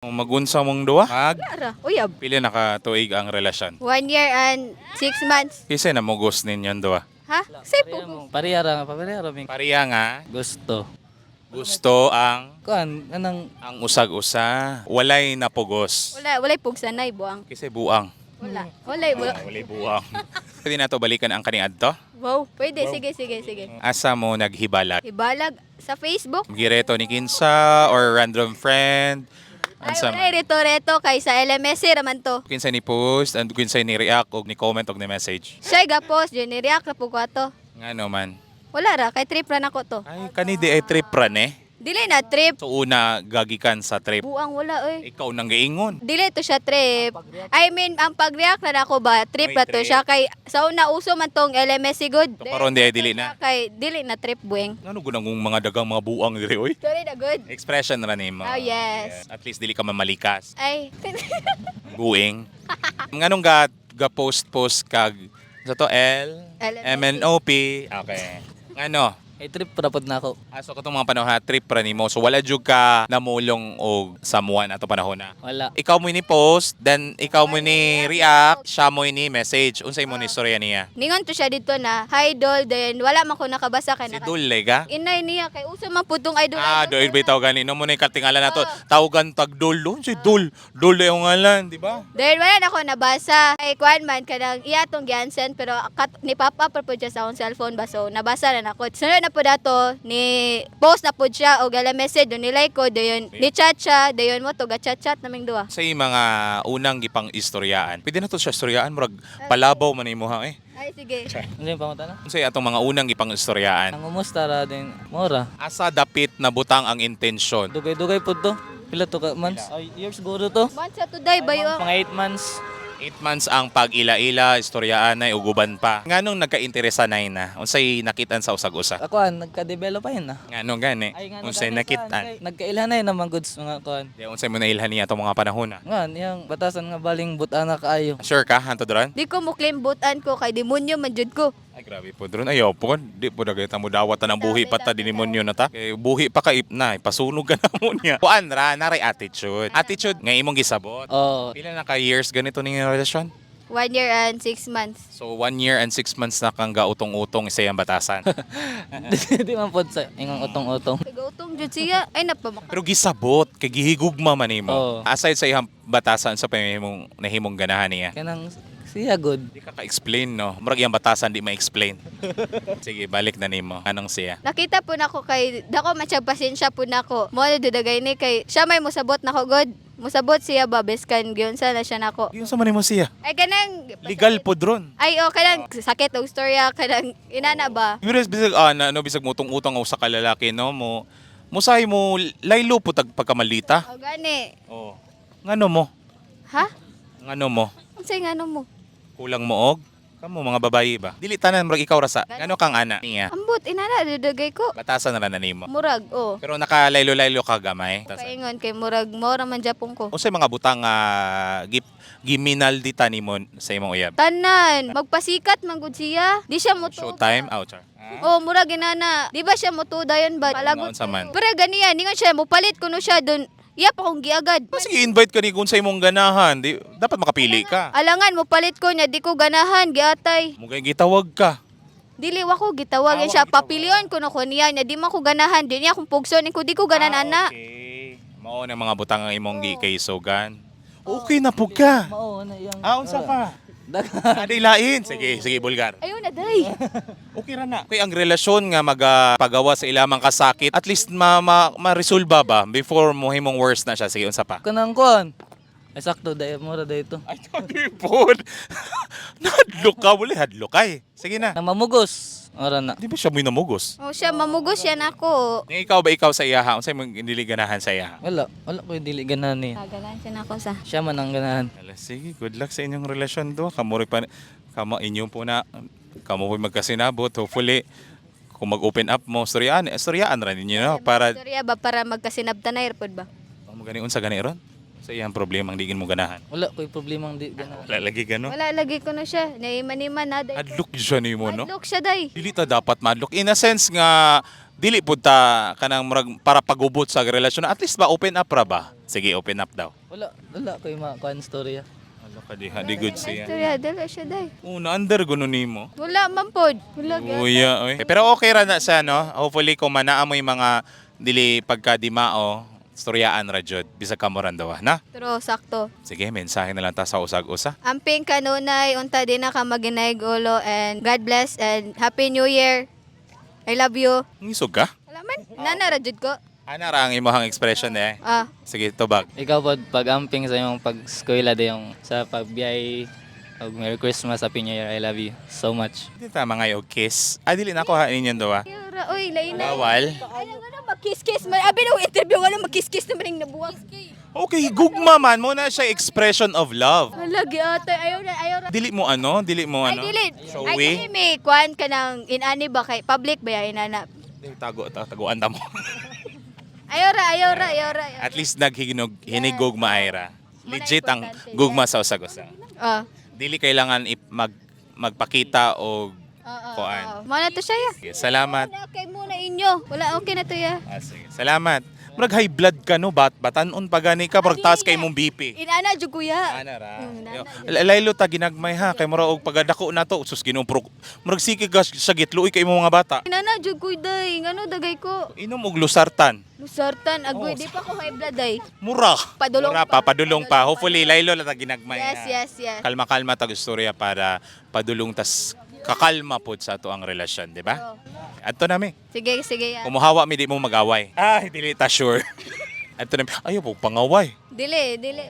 Magunsa mong duwa? Mag? Ara, uyab. Pila na ka tuig ang relasyon? 1 year and 6 months. Kasi namugos ninyon duwa. Ha? Say po. Pareha ra, pareha ra ming Pareha nga, gusto. Gusto ang Kuan anang ang usag-usa. Walay napugos. Wala, walay pugsanay, buang. Kasi buang. Wala. Walay, wala. Walay buang. Pwede na to balikan ang kaning adto? Wow, pwede. Sige, sige, sige. Asa mo naghibalag? Hibalag sa Facebook. Gireto ni kinsa or random friend? Ay, Ansa walay man? reto-reto kay sa LMS raman to. Kinsa ni post and kinsa ni react og ni comment og ni message. Siya ga-post, jud ni react ra po ko ato. Ngano man? Wala ra, kay trip ra nako to. Ay, kani di ay trip ra ne. Dili na trip. So una gagikan sa trip. Buang wala oy. Ikaw nang giingon. Dili to siya trip. I mean, ang pag-react na nako ba, trip May ra to trip. siya kay sa una uso man tong LMS good. So, karon di ay dili na. Kay dili na trip, bueng. Ngano gud ang mga dagang mga buang diri oy? Sorry na good. Expression ra nimo. Oh, yes. At least dili ka mamalikas. Ay. Buing. Nganong ga post post kag sa to L M N O P. Okay. Ngano? Ay, trip ra pod nako. Aso katong mga panahon ha, trip ra nimo. So wala jud ka namulong og someone ato panahon na. Wala. Ikaw mo ni post, then ikaw mo ni react, siya mo ni message. Unsay mo ni istorya niya? Ningon to siya dito na, "Hi Dol," then wala man ko nakabasa kay Si naka. Dul ka? Inay niya kay uso man pud tong idol. Ah, idol. doon bitaw gani no mo na katingala na to. Tawagan tag Dul, oh, si Dul. Dul yung ngalan, di ba? Then wala na ko nabasa. Ay kuan man kanang iya tong giansen pero kat, ni pop up pa pud siya sa akong cellphone ba, so nabasa na nako. Sunod na pud ato ni post na pud siya og ala message do ni like ko dayon ni chat siya dayon mo to ga chat chat naming duha. Sa mga unang gipang istoryaan. Pwede na to siya istoryaan, murag palabaw man imo ha eh. Ay, sige. Ano yung pangutan na? Unsay atong mga unang gipang istoryaan? Ang umusta ra din mora. Asa dapit na butang ang intensyon? Dugay-dugay pod to. Pila to ka months? Ay, years siguro to. Months sa today bayo. Mga 8 months. 8 months ang pag-ila-ila, istoryaan na uguban pa. Nganong nagka-interesa na na? Unsay nakitan sa usag-usa? Ako an nagka-develop pa yun ah. Nganong gani? Ay nga Unsay nakitan? Nagkailhan na yun naman goods mga kuan. Di unsay mo nailhan niya atong mga panahon na? Nga iyang batasan nga baling butana kaayo. Sure ka hanto dron? Di ko mo claim butan ko kay demonyo man jud ko. Ay, grabe po dron. Ayaw po. Di po dagay mo dawat na ng buhi pa ta dinimonyo na ta. Kay buhi pa ka ip na ipasunog ka na mo niya. Kuan ra naray attitude. Attitude nga imong gisabot. Oh, Pila na ka years ganito ning relasyon? 1 year and 6 months. So 1 year and 6 months na kang gautong-utong sa iyang batasan. di man pod sa ingang utong-utong. Tagautong jud siya. Ay napamaka. Pero gisabot kay gihigugma man nimo. Oo. Aside sa iyang batasan sa pamimong nahimong ganahan niya. Kanang siya good. Di ka ka-explain, no? Murag iyang batasan di ma-explain. Sige, balik na nimo. Anong siya? Nakita po nako kay dako man siya pasensya po nako. Mo na dudagay ni kay siya may musabot nako god. Musabot siya ba beskan giunsa na siya nako. Yung sa man nimo siya. Ay kanang Legal po dron. Ay oh, kanang sakit og storya kanang inana ba. Pero bisag ah, na, no, bisag mutong utang sa kalalaki, no, mo musahay mo laylo po tag pagkamalita. O gani. Oh. Ngano mo? Ha? Ngano mo? Unsay ngano mo? Kulang mo og kamo mga babayi ba? Dili tanan murag ikaw ra sa. Ngano kang ana niya? Ambot inana dudagay ko. Batasan na ra na nimo. Murag oh. Pero nakalaylo-laylo ka gamay. Kaingon kay murag mo ra man japon ko. Unsay mga butang gip giminal di nimo sa imong uyab? Tanan, magpasikat man gud siya. Di siya mo Showtime out. Char. Oh, murag inana. Di ba siya mo dayon ba? Palagot. Unsa man? Pero ganiya, ningon siya mopalit kuno siya dun. Iya pa kong giagad. Sige, invite ka ni kung sa imong ganahan, di dapat makapili ka. Alangan mo palit ko niya, di ko ganahan, giatay. Mugay gitawag ka. Dili wa ko gitawag Ah, wa siya, gitawag. papilion ko no ko niya, niya di man ko ganahan, di niya akong pugson, ko di ko ganahan ana. Ah, okay. Mao na mga butang ang imong gikaysugan. Okay na po ka. Mao na iyang. Ah, unsa pa? Daga. Aday lain. Sige, sige, bulgar. Ayun na day. Okay ra na. Okay, ang relasyon nga magapagawa sa ilamang kasakit, at least ma, ma, ma-resolve ba before mo himong worse na siya. Sige, unsa pa? Kanang kuan. Ay sakto day mura day to. Ay, po. Nahadlok ka, wala hadlok ay. Sige na. Nang mamugos. Ora na. Di ba siya mo'y namugos? Oh, siya mamugos siya nako. Nga ikaw ba ikaw sa iyaha? Unsay mong dili ganahan sa iyaha? Wala, wala ko dili ganahan niya. Ah, ganahan siya nako sa. Siya man ang ganahan. Ala, sige, good luck sa inyong relasyon do. Kamo rin pa, kamo inyo po na, kamo po magkasinabot. Hopefully, kung mag-open up mo, istoryaan, istoryaan ra ninyo, no? Para, Storya ba para magkasinabtanay pod ba? oh, mo gani, unsa gani ron? Sa iyang problema, ang digin mo ganahan. Wala ko'y problemang di ganahan. Wala lagi gano. Wala lagi ko na siya. Naiman-iman na day. Adlok siya nimo, no? Adlok siya day. Dili ta dapat madlok. In a sense nga, Dili pud ta kanang murag para pagubot sa relasyon. At least ba open up ra ba? Sige, open up daw. Wala, wala koy makuan storya. Ano ka diha, di good siya. Istorya, dala siya day. Una under guno nimo. Wala man pod. Wala gyud. Uya, oy. Pero okay ra na siya, no? Hopefully kung manaa mo yung mga dili pagkadimao, istoryaan ra jud bisag kamo ran daw, na? Pero sakto. Sige, mensahe na lang ta sa usag-usa. Amping kanunay, unta di na ka maginayg ulo and God bless and Happy New Year. I love you. Ngisog ka? Wala man, nana ra jud ko. Ana ra ang imong expression eh. Ah, Sige, tubag. Ikaw pod pag-amping sa imong pag-eskwela dayong sa pagbiyay og Merry Christmas, Happy New Year. I love you so much. Di ta mga og kiss. Ah, dili na ako ha ninyo daw. Ra oy, lain na. Bawal. Ay, ano magkiss-kiss man. Abi na interview wala magkiss-kiss naman ning nabuwag. Okay, gugma man mo na siya expression of love. Hala gi ate, ayaw na, ayaw ra. Dili mo ano? Dili mo Ay ano? dili. Ay Showy? dili may kuan ka ng inani ba kay public ba ya inana. Dili, tago ta, taguan ta mo. Ayaw ra, ayaw ra, ayaw ra. Ayaw At least naghinog hinigog maayra. Legit ang Importante, gugma sa usag-usa. Ah. Dili kailangan magpakita og kuan. Mo na to siya ya. Sige, salamat. Wala kay muna inyo. Wala, okay na to ya. Ah, sige. Salamat. Murag high blood ka no, bat batanon pa gani ka, murag taas kay imong BP. Inana jud kuya. Ana ra. Inana Yo. Laylo ta ginagmay ha kay mura og pagadako na to sus Ginoo pro. Murag sige ka sa gitluoy kay imong mga bata. Inana jud kuy day. Ngano dagay ko? Inom og losartan. Lusartan agoy Oh, di pa ko high blood ay. Mura. Padulong Mura pa, pa. padulong pa. Hopefully laylo la ta ginagmay. Yes, ha. yes. Kalma-kalma tag istorya para padulong tas kakalma pod sa ato ang relasyon, di ba? Adto nami. Sige, sige ya. Kumuhawa mi di mo magaway. Ay, dili ta sure. Adto nami. Ayo po pangaway. Dili, dili.